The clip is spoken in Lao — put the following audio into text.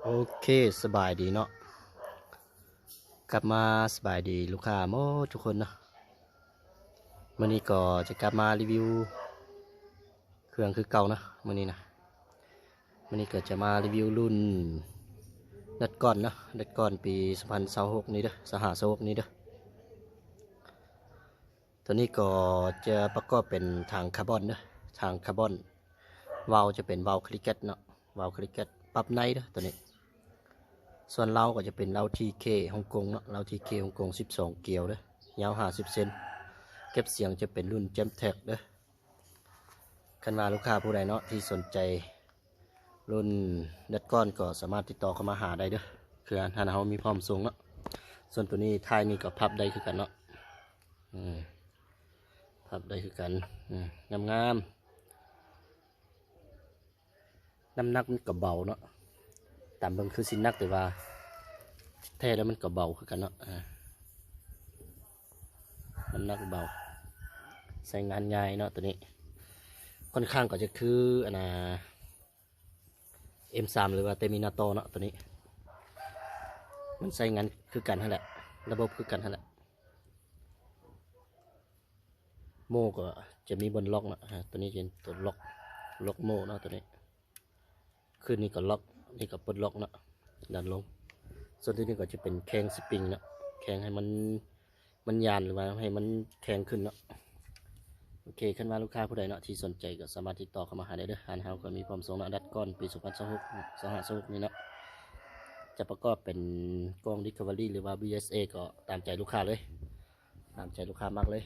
ໂອເຄ ສະບາຍດີເນາະ ກັບມາສະບາຍດີລູກຄ້າໝົດທຸກຄົນເນາະ. ມື້ນີ້ກໍຈະກັບມາຣີວິວເຄື່ອງຄືເກົ່າເນາະ ມື້ນີ້ນະ. ມື້ນີ້ກໍຈະມາຣີວິວລຸ້ນດັດກອນເນາະ ດັດກອນປີສອງພັນຊາວຫົກນີ້ເດີ ຊາວຫ້າ ຊາວຫົກນີ້ເດີ. ຕົວນີ້ກໍຈະປະກອບເປັນຖັງຄາບອນເດີ ຖັງຄາບອນ. ວາວຈະເປັນວາວຄຣິກເກັດເນາະ ວາວຄຣິກເກັດປັບໃນເດີຕົວນີ້. ສ່ວນເລົາກໍຈະເປັນເລົາທີເຄຮົງກົງເນາະ ເລົາທີເຄຮົງກົງສິບສອງກຽວເດີ ຍາວຫ້າສິບເຊັນ. ເກັບສຽງຈະເປັນລຸ້ນເຈັມແທັກເດີ. ຄັນວ່າລູກຄ້າຜູ້ໃດເນາະທີ່ສົນໃຈລຸ້ນດັດກອນກໍສາມາດຕິດຕໍ່ເຂົ້າມາຫາໄດ້ເດີ ຄືຮ້ານເຮົາມີພ້ອມສົ່ງເນາະ. ສ່ວນຕົວນີ້ທ້າຍນີ້ກໍພັບໄດ້ຄືກັນເນາະ ອືມ ພັບໄດ້ຄືກັນ ອືມ ງາມໆ. ນ້ຳໜັກມັນກໍເບົາເນາະ ຕາມເບິ່ງຄືຊິໜັກ ແຕ່ວ່າແທ້ແລ້ວມັນກໍເບົາຄືກັນເນາະ ອາ ນ້ຳໜັກເບົາ ໃຊ້ງານງ່າຍເນາະ. ຕົວນີ້ຄ່ອນຂ້າງກໍຈະຄືອັນນ່າ ເອັມສາມ ຫຼືວ່າເຕີມິນາຕໍເນາະ. ຕົວນີ້ມັນໃຊ້ງານຄືກັນຫັ້ນແຫຼະ ລະບົບຄືກັນຫັ້ນແຫຼະ. ໂມກໍຈະມີບ່ອນລັອກເນາະ ອາ ຕົວນີ້ຈະເປັນຕົວລັອກ ລັອກໂມເນາະ. ຕົວນີ້ ຄືນນີ້ກໍລັອກ ນີ້ກໍປົດລັອກເນາະ ດັນລົງ. ສ່ວນຕົວນີ້ກໍຈະເປັນແຄງສະປຣິງເນາະ ແຄງໃຫ້ມັນ ມັນຍານ ຫຼືວ່າໃຫ້ມັນແຂງຂຶ້ນເນາະ. ໂອເຄ ຄັນວ່າລູກຄ້າຜູ້ໃດເນາະທີ່ສົນໃຈກໍສາມາດຕິດຕໍ່ເຂົ້າມາຫາໄດ້ເດີ ຮ້ານເຮົາກໍມີພ້ອມສົ່ງເນາະ. ດັດກອນປີສອງພັນຊາວຫົກ ຊາວຫ້າ ຊາວຫົກນີ້ເນາະ ຈະປະກອບເປັນກ່ອງຣີຄັບເວີຣີ ຫຼືວ່າ ບີເອສເອ ກໍຕາມໃຈລູກຄ້າເລີຍ ຕາມໃຈລູກຄ້າມັກເລີຍ.